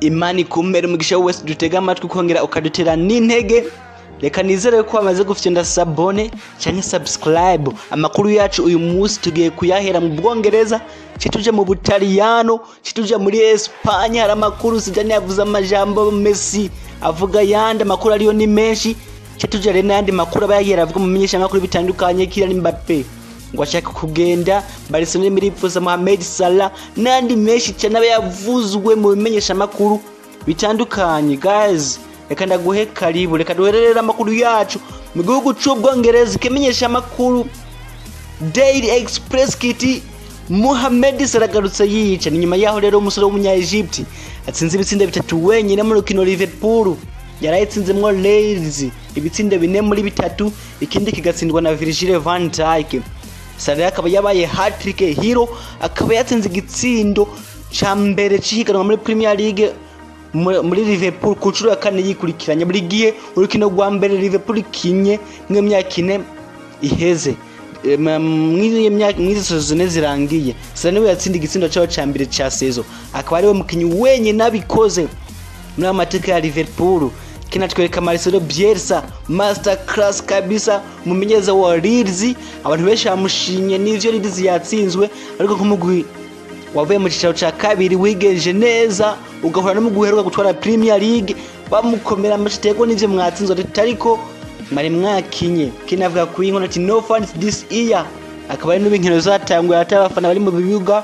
Imana ikumpere umugisha wese dutega amatwi, ukongera ukadutera n'intege. Reka nizere ko wamaze gufyonda s'abonner canke subscribe. Amakuru yacu uyu munsi tugiye kuyahera mu Bwongereza, tuje mu Butaliyano, tuje muri Espanye. Hari amakuru Zidane yavuze amajambo, Messi avuga yandi, amakuru ariyo ni menshi. Tuje rero n'ayandi makuru aba yagiye aravuga mu menyeshamakuru bitandukanye. Kylian Mbappe ngo ashaka kugenda, Barcelona iripfuza Mohamed Salah, n'andi menshi cyane aba yavuzwe mu bimenyeshamakuru bitandukanye. Guys, reka ndaguhe karibu. Reka duherere amakuru yacu mu gihugu c'Ubwongereza. Ikimenyesha amakuru Daily Express kiti: "Mohamed Salah agarutse yica." Ni nyuma yaho rero umusore w'umunya Egypt atsinze ibitsindo bitatu wenyine mu rukino Liverpool yarayitsinzemwo Leeds, ibitsindo 4 muri 3, ikindi kigatsindwa na Virgil van Dijk. Salah akaba yabaye hat-trick hero, akaba yatsinze igitsindo ca mbere c'ihiganwa muri Premier League muri Liverpool ku nshuro ya kane yikurikiranye, buri gihe urukino rwa mbere Liverpool ikinye mwe myaka 4 iheze, mw'izi saison zirangiye. Salah niwe yatsinda igitsindo cyaho ca mbere ca saison, akaba ariwe mukinyi wenyine abikoze muri amateka ya Liverpool. Kinatwereka Marcelo Bielsa, master class kabisa, umumenyereza wa Leeds. Abantu benshi bamushimye. N'ivyo Leeds yatsinzwe, ariko nk'umugwi wavuye mu cicaro ca kabiri wigenje neza, ugahura n'umugwi uheruka gutwara Premier League, bamukomera amashitego. N'ivyo mwatsinzwe, ariko mwari mwakinye. Kinavuga ku inkono ati: "No fans this year." Akaba ari n'inkino zatanguye ati abafana bari mu bibuga.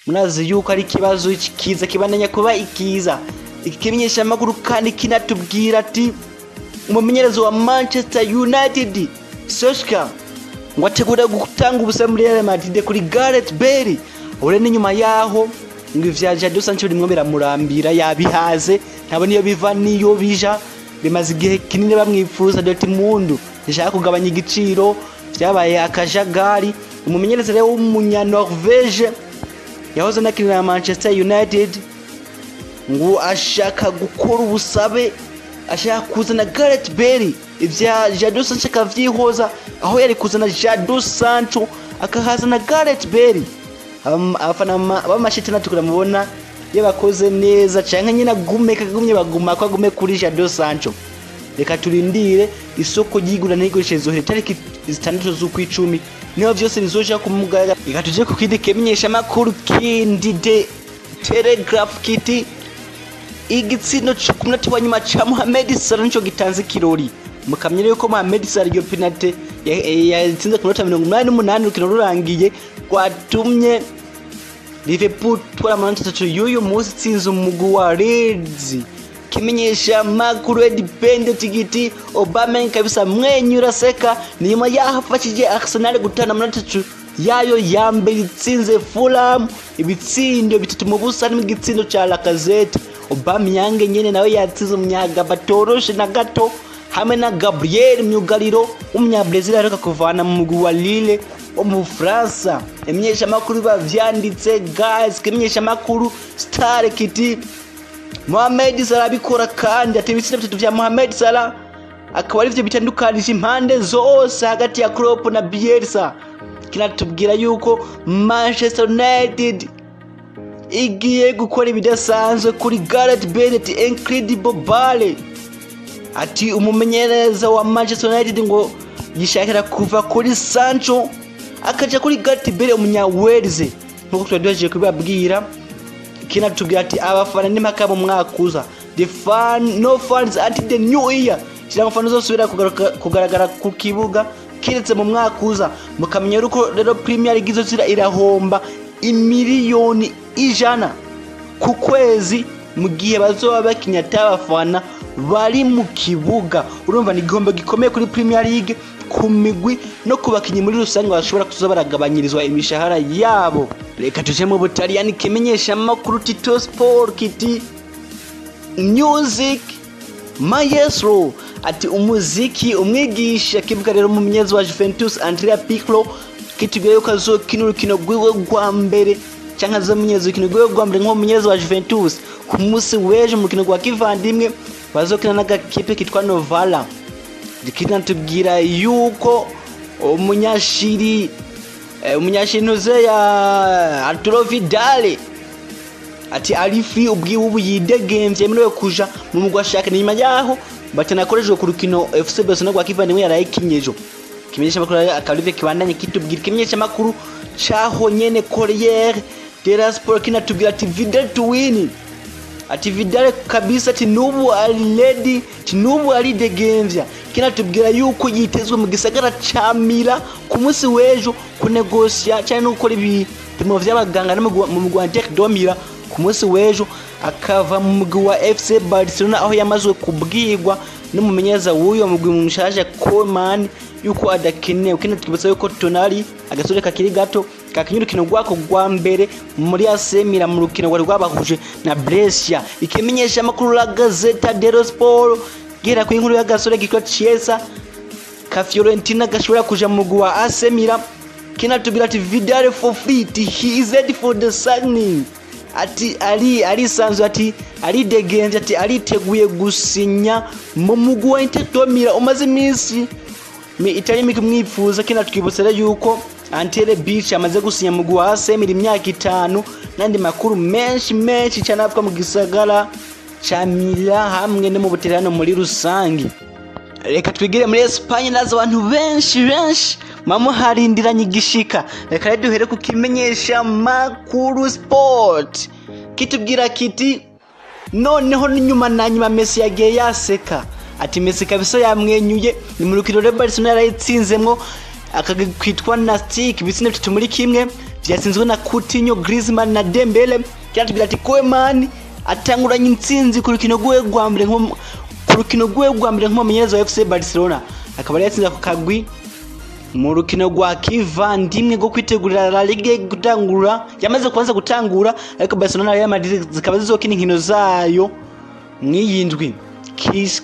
Murazi yuko ari ikibazo kiza kibandanya kuba ikiza. Iki kimenyeshamakuru kandi kinatubwira ati umumenyerezo wa Manchester United Solskjaer ngo ategura gutanga ubusa muri Real Madrid kuri Gareth Bale. Ure n'inyuma yaho ngo ivya Jadon Sancho birimwo biramurambira, yabihaze, ntabona iyo biva niyo bija. Bimaze igihe kinini bamwifuza, Dortmund ishaka kugabanya igiciro, vyabaye akajagari. Umumenyereza rero w'umunya Norvege yahoze anakinira Manchester United ngo ashaka gukora ubusabe, ashaka kuzana Gareth Bale, ivya Jadon Sancho akavyihoza. Aho yari kuzana Jadon Sancho akahazana Gareth Bale. Abafana b'amashetani tukuramubona iyo bakoze neza, canke nyine agume kagumye baguma ko agume kuri Jadon Sancho. Reka turindire isoko ry'igura n'igurisha rizohera itariki 6 z'ukwicumi, niho vyose bizoja ku mugaragaro. Reka tuje ku kindi kimenyesha makuru kindi, The Telegraph, kiti igitsindo co ku munota wa nyuma ca Mohamed Salah nico gitanze ikirori. Mukamenya yuko Mohamed Salah iyo penalty yatsinze ku munota 88 urukino rurangiye rwatumye Liverpool twara amanota 3 y'uyu munsi itsinze umugwi wa Leeds. Kimenyesha makuru Independent kiti Aubameyang kabisa mwenyura seka, ni nyuma yaho afashije Arsenal gutana amanota 3 yayo ya mbere itsinze Fulham ibitsindo 3 mu busa, harimo igitsindo ca Lacazette. Aubameyang nyene nawe yatsinze, umunyaga batoroshe na gato, hamwe na Gabriel myugariro w'umunyabrazil aheruka kuvana mu mugwi wa Lille wo mu Bufaransa. Imenyeshamakuru biba vyanditse, guys. Kimenyeshamakuru Star kiti Mohamed Salah abikora kandi, ati ibitsindo bitatu vya Mohamed Salah akaba arivyo bitandukanije impande zose hagati ya Klopp na Bielsa. Kinatubwira yuko Manchester United igiye gukora ibidasanzwe kuri Gareth Bale, incredible Bale. Ati umumenyereza wa Manchester United ngo yishakira kuva kuri Sancho akaja kuri Gareth Bale umunya Wales, nkuko twari duhejeje kubibabwira. Kinatubwira ati abafana n'impaka mu mwaka uza, the fan no fans until the new year, kira abafana uzosubira kugaragara ku kibuga kiretse mu mwaka uza. Mukamenya yuko rero Premier League izozira irahomba imiliyoni 100 ku kwezi mu gihe bazoba bakinya abafana bari mu kibuga. Urumva ni igihombo gikomeye kuri Premier League, ku migwi no ku bakinyi muri rusange bashobora kuza baragabanyirizwa imishahara yabo. Reka tuje mu Butaliyani. Kimenyesha amakuru Tuttosport kiti "Music Maestro", ati umuziki umwigisha. Kivuga rero umumenyereza wa Juventus Andrea Pirlo, kitubwiye yuko azokina urukino rwiwe rwa mbere, canke azomenyereza urukino rwiwe rwa mbere nk'umumenyereza wa Juventus ku munsi w'ejo mu rukino rwa kivandimwe bazokina n'agakipe kitwa Novara. Kinatubwira yuko umunyashiri ntuze ya Arturo Vidal Ati ari free ubwiwe, ubu yidegemvye, yemerewe kuja mu mugwi ashaka. Nyuma yaho batanakorejwe ku rukino FC Barcelona rwa kivandimwe yarayikinyejo. Kimenyesha makuru akaba arivyo kibandanye kitubwira. Ikimenyesha makuru caho nyene Corriere della Sport kinatubwira ati Vidal to win, ati Vidal kabisa, ati nubu ari ready, ati nubu aridegemvya. Kinatubwira yuko yitezwe mu gisagara ca Milan ku munsi w'ejo kunegosya cyane no gukora ibipimo vy'abaganga no mu mugwi wa Inter de Milan ku munsi w'ejo, akava mu mugwi wa FC Barcelona, aho yamazwe kubwirwa n'umumenyereza w'uyo mugwi mushasha Koeman yuko adakenewe. Kinatwibutsa yuko Tonali, agasore kakiri gato, kakinye urukino rwako rwa mbere muri AC Milan mu rukino rwari rwabahuje na Brescia. Ikimenyesha amakuru La Gazzetta dello Sport gera ku inkuru y'agasore kitwa Chiesa ka Fiorentina gashobora kuja mu mugwi wa AC Milan. Kinatubwira ati Vidal for free, he is ready for the signing, ati ari arisanzwe, ati aridegenje, ati ariteguye gusinya mu mugwi wa Inter de Milan umaze iminsi itari mike umwifuza. Kinatwibutsa rero yuko Ante Rebic amaze gusinya mu mugwi wa AC Milan imyaka 5, n'andi makuru menshi menshi cyane avuga mu gisagara ca Milan hamwe no mu Butaliyano muri rusange. Reka twigire muri Espagne, nazo abantu benshi benshi mamuharindiranye igishika. Reka rero duhere ku kimenyesha makuru Sport kitubwira kiti noneho nyuma na nyuma Messi yagiye yaseka, ati Messi kabisa yamwenyuye. Ni mu rukino rwa Barcelona yarayitsinzemwo akagitwa Nastic ibitsina 3-1, vyatsinzwe na Coutinho, Griezmann na Dembele. Kiratubwira ati Koeman atanguranye intsinzi ku rukino rwe rwa mbere nko ku rukino rwe rwa mbere nk'umumenyereza wa FC Barcelona, akaba yatsinze ako kagwi mu rukino rwa kivandimwe rwo kwitegurira La Liga gutangura, yamaze kubanza gutangura, ariko Barcelona na Real Madrid zikaba zizokina inkino zayo mw'iyi ndwi.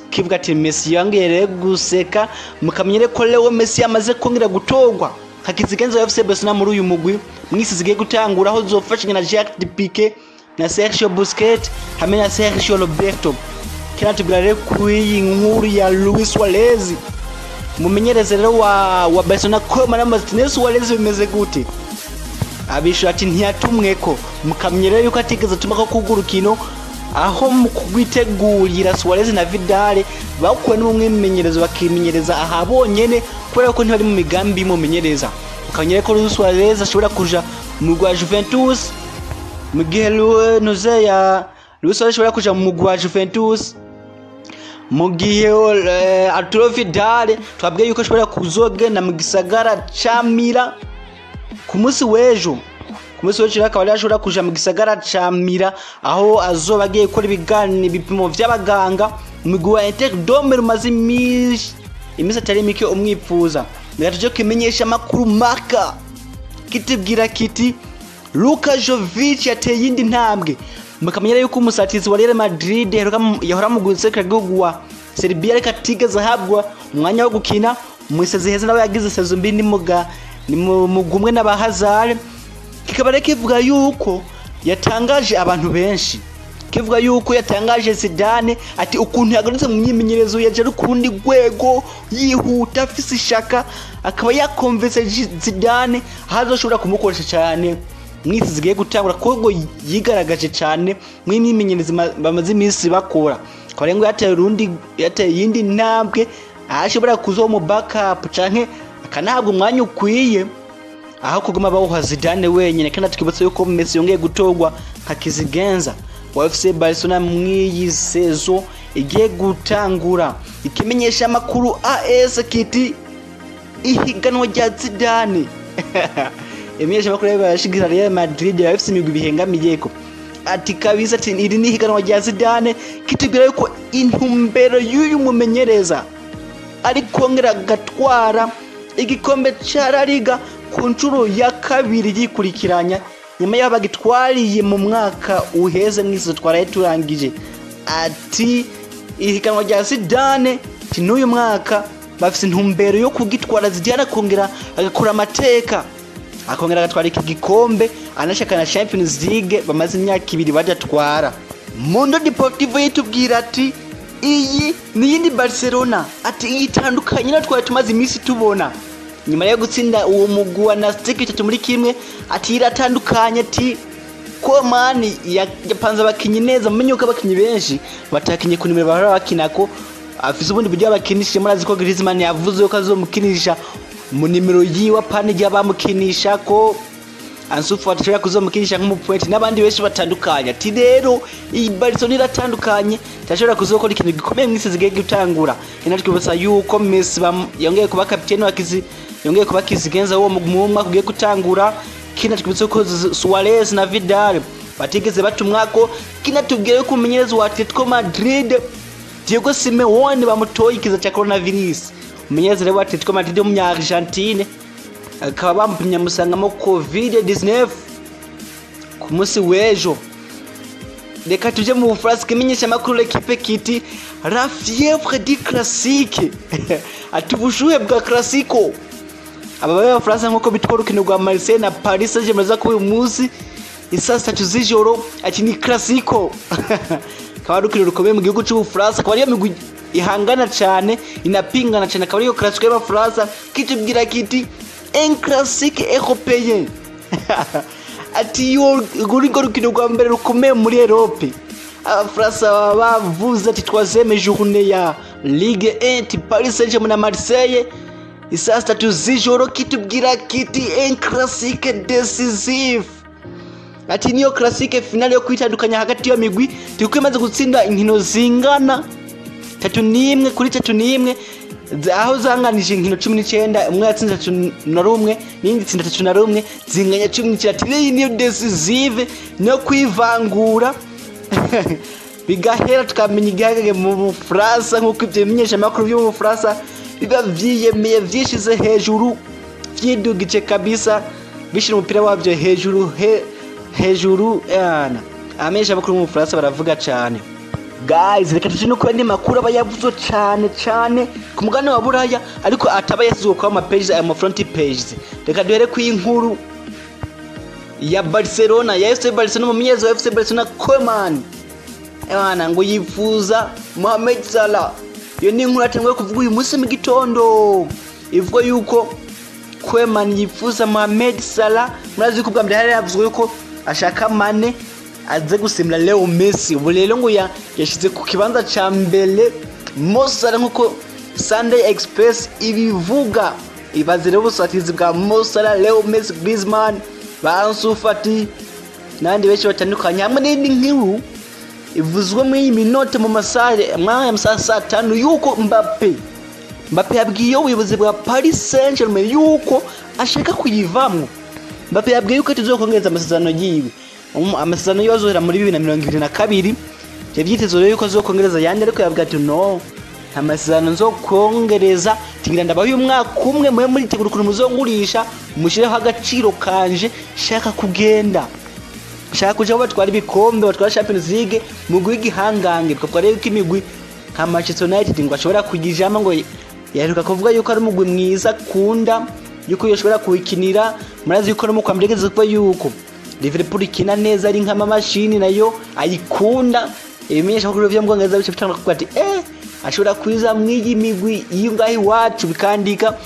Kivuga ati Messi yongeye guseka. Mukamenyere ko Leo Messi yamaze kongera gutorwa hakizigenza wa FC Barcelona muri uyu mugwi mwisi zigiye gutangura, aho zofashanya na Jacques Piqué na Sergio Busquets hamwe na Sergio Roberto. Kinatubwira rero kuri iyi nkuru ya Luis Suarez, mumenyereze rero wa Barcelona Koeman Martinez, Suarez bimeze gute? Abishu ati ntiyatumweko. Mukamenyere yuko atigeze atumako kugurukino, aho mu kugwitegurira Suarez na Vidal bakuwe n'umwimenyerezo bakimenyereza aha bonyene, kubera ko ntibari mu migambi y'umumenyereza. Mukamenyere ko Luis Suarez ashobora kuja mu mugwi wa Juventus, mu gihe Nuze ya Luis Suarez ashobora kuja mu mugwi wa Juventus, mu gihe Arturo Vidal twabwiye yuko ashobora kuzogenda mu gisagara ca Milan ku munsi w'ejo. Ku munsi w'ejo akaba yari ashobora kuja mu gisagara ca Milan, aho azoba agiye gukora ibiganiro ibipimo vy'abaganga mu mugwi wa Inter de Milan umaze iminsi atari mike umwipfuza. Reka tuje kumenyesha amakuru Marca kitubwira kiti Luka Jovic yateye iyindi ntambwe. Mukamenya yuko umusatizi wa Real Madrid yahora mu gihugu wa Serbia, ariko atigeze ahabwa umwanya wo gukina mu isezi heza, nawe yagize sezo mbi ni mu mugumwe n'aba Hazard. Kikaba rero kivuga yuko yatangaje abantu benshi, kivuga yuko yatangaje Zidane, ati ukuntu yagarutse mu myimenyerezo yaje ari kurundi rwego, yihuta, afise ishaka, akaba yakomvese Zidane aho azoshobora kumukoresha cyane mwisi zigiye gutangura, kuko yigaragaje cyane mu myimenyerezo bamaze iminsi bakora. Akaba rero ngo yateye iyindi ntambwe, aho ashobora kuza mu backup canke akanahabwa umwanya ukwiye aho kuguma bawuha Zidane wenyine. Kandi twibutse yuko Messi yongeye gutorwa nka kizigenza wa FC Barcelona mw'iyi sezo igiye gutangura. Ikimenyesha amakuru AS kiti ihiganwa rya Zidane. Imenyesha amakuru y'abashigira Real Madrid ya FC imigwi bihengamiyeko, ati kabisa ati iri ni ihiganwa rya Zidane, kitubwira yuko intumbero y'uyu mumenyereza ari kongera agatwara igikombe ca La Liga ku nshuro ya kabiri yikurikiranya, nyuma y'aho bagitwariye mu mwaka uheze mw'izo twaraye turangije. Ati ihiganwa rya Zidane, ati n'uyu mwaka bafise intumbero yo kugitwara, Zidane akongera agakora amateka, akongera agatwara iki gikombe, anashaka na Champions League bamaze imyaka 2 badatwara. Mundo Deportivo yitubwira ati iyi ni yindi Barcelona, ati iyi itandukanye na twari tumaze iminsi tubona nyuma yo gutsinda uwo mugwi wa Nastic 3-1, ati iratandukanye, ati Koeman yapanze abakinyi neza, mumenye ko abakinyi benshi batakinye ku nimero bahora bakinako, afise ubundi buryo abakinishije. Murazi ko Griezmann yavuze ko azomukinisha mu nimero yiwe, apana igihe bamukinisha ko Ansu Fati ashobora kuzomukinisha nk'umupoint n'abandi benshi batandukanye. Ati rero iyi Barcelona iratandukanye, itashobora kuzokora ikintu gikomeye mw'isi zigiye gutangura. Inatwibutsa yuko Messi yongeye kuba kapiteni wa Kizi, yongeye kuba kizigenza uwo mu mwaka ugiye gutangura. Kinatwibutsa ko Suarez na Vidal batigeze batumwako. Kinatubwira yuko umumenyereza wa Atletico Madrid Diego Simeone bamutoye ikiza cya coronavirus. Umumenyereza rero wa Atletico Madrid w'umunya Argentine akaba bamupimye amusangamo COVID-19 ku munsi w'ejo. Reka tuje mu Bufaransa, kimenyesha amakuru L'Equipe kiti la fièvre du classique, ati ubushuhe bwa classico. Aba b'Abafaransa nk'uko bitwa urukino rwa Marseille na Paris Saint-Germain kuba uyu munsi isaa 3 z'ijoro, ati ni classico, akaba ari urukino rukomeye mu gihugu cy'Ubufaransa, akaba ariyo migwi ihangana cyane, inapingana cyane, akaba ariyo classico y'Abafaransa. Kitubwira kiti un classique européen, ati urwo ni rukino rwa mbere rukomeye muri Europe. Abafaransa baba bavuze ati troisième journée ya Ligue 1, ati Paris Saint-Germain na Marseille isaa 3 z'ijoro. Kitubwira kiti un classique décisif, ati niyo classique finale yo kwitandukanya hagati y'iyo migwi, turiko imaze gutsinda inkino zingana 31 kuri 31, aho zanganije inkino 19, umwe yatsinze 31 n'iyindi itsinda 31, zinganya 19. Ati iyi niyo décisive, niyo kwivangura bigahera tukamenya igihagage mu Bufaransa, nk'uko ibyo bimenyesha amakuru byo mu Bufaransa biba vyiyemeye, vyishize hejuru, vyidugije kabisa, bishira umupira wabyo hejuru hejuru yana. Abamenyesha amakuru mu Bufaransa baravuga cane. Guys, reka tuje no ku makuru aba yavuzwe cane cane ku mugabane wa Buraya, ariko ataba yasizwe kwa ama pages, aya ma front pages. Reka duhere ku inkuru ya Barcelona, ya FC Barcelona. Umumenyereza wa FC Barcelona Koeman Ebana ngo yifuza Mohamed Salah. Iyo ni inkuru yatanguye kuvuga uyu munsi mu gitondo, ivuga yuko Koeman yifuza Mohamed Salah. Murazi ko bwa mbere hari havuzwe yuko ashaka Mane aze gusimura Leo Messi, ubu rero ngo yashyize ku kibanza ca mbere Mo Salah, nkuko Sunday Express ibivuga. Ibaze rero ubusatirizi bwa Mo Salah, Leo Messi, Griezmann, ba Ansu Fati n'abandi benshi batandukanye, hamwe n'indi nkuru ivuzwe muri iyi minota mu masaha mwaya masaha saa 5 yuko Mbappe yabwiye ubuyobozi bwa Paris Saint-Germain yuko ashaka kuyivamwo. Mbappe yabwiye yuko tuzokongereza amasezerano yiwe, amasezerano yiwe azohera muri 2022. Ivyo vyitezwe rero yuko azokongereza yandi, ariko yabwiye ati no, nta masezerano nzokongereza, tingira ndabaho uyu mwaka umwe, mube muritegura ukuntu muzongurisha, mushireho agaciro kanje, shaka kugenda, shaka kuja aho batwara ibikombe, batwara Champions League, mugwi w'igihangange. Twavuga rero ko imigwi nka Manchester United ngo ashobora kuyijamo, ngo yaheruka kuvuga yuko ari umugwi mwiza akunda, yuko yoshobora kuwikinira. Murazi yuko no mu kwa mbere yigeze kuvuga yuko Liverpool ikina neza, ari nk'amamashini, nayo ayikunda. Ibimenyesha makuru vyo mu Bwongereza bice bitanga kuvuga ati ashobora kwiza mw'iyi migwi iyo ngaho iwacu, bikandika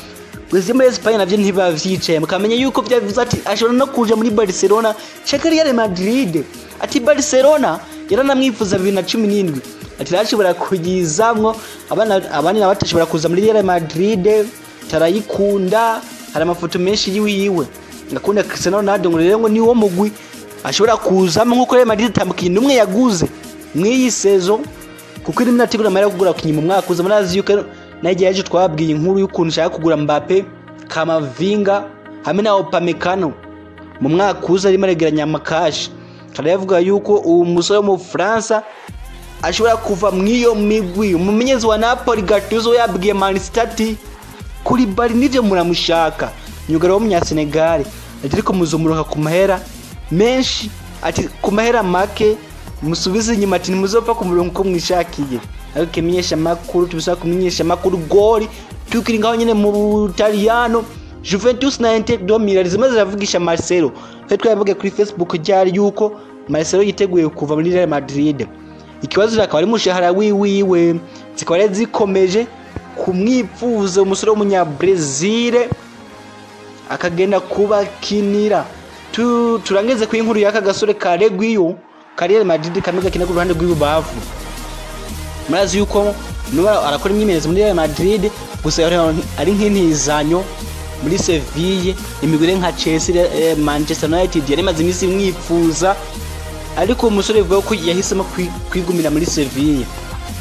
gusa muri Espagne navyo ntibavyicaye, mukamenya yuko vyavuze ati ashobora no kuja muri Barcelona canke Real Madrid. Ati Barcelona yaranamwifuza 2017, ati arashobora kuyizamwo, abana abandi nabo batashobora kuza muri Real Madrid, tarayikunda, hari amafoto menshi yiwiwe ngakunda Cristiano Ronaldo, ngo rero ngo niwo mugwi ashobora kuzamo, nkuko Real Madrid itamukinyi n'umwe yaguze mw'iyi saison, kuko irimo irategura amahera yo kugura abakinyi mu mwaka uza. Murazi yuko nagiye ejo twababwiye inkuru y'ukuntu ushaka kugura Mbappe, Kamavinga hamwe na Upamecano mu mwaka uza, arimo aregeranya amakashi. Kandi yavuga yuko uwo musore wo mu Bufaransa ashobora kuva mw'iyo migwi. Umumenyereza wa Napoli Gattuso yabwiye Man City ati Koulibaly nivyo muramushaka, myugariro w'umunyasenegal, ati ariko muzumuruka ku mahera menshi, ati ku mahera make musubize inyuma, ati ntimuzopfa ku murongo uko mwishakiye. Ariko kimenyesha makuru tubisaba kumenyesha makuru goli tukiri ngaho nyene mu Butaliyano, Juventus na Inter de Milan zimwe ziravugisha Marcelo. Twe twabivuge kuri Facebook ryari yuko Marcelo yiteguye kuva muri Real Madrid, ikibazo akaba ari mushahara wiwiwe, zikaba rero zikomeje kumwipfuza umusore w'umunya Brazil akagenda kubakinira. Turangeze ku inkuru y'aka gasore ka Reguilon ka Real Madrid kamwe gakina ku ruhande rw'ibubavu. Murazi yuko nuba arakora imyimenyerezo muri Real Madrid, gusa ari nk'intizanyo muri Seville. Imigwi nka Chelsea, Manchester United yari imaze iminsi imwifuza, ariko umusore bivuga ko yahisemo kwigumira muri Seville.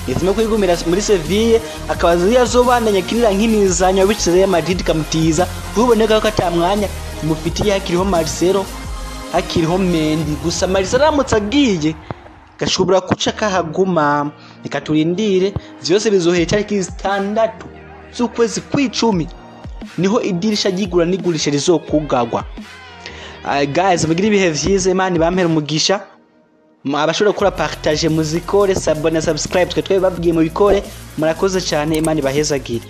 Yahisemo kwigumira muri Seville, akaba yazobandanya akinira nk'intizanyo, bityo Real Madrid ikamutiza uboneka ko ata mwanya mufitiye, hakiriho Marcelo, hakiriho Mendy. Gusa Marcelo aramutse agiye gashobora kuca kahaguma. Reka turindire, vyose bizohera itariki 6 z'ukwezi kw'icumi, niho idirisha ry'igura n'igurisha rizokugagwa. Guys, mugire ibihe vyiza, Imana ibampere umugisha. Abashobora gukora partage muzikore, s'abonner, subscribe, twe twebabwiye mubikore. Murakoze cyane, Imana ibahezagire.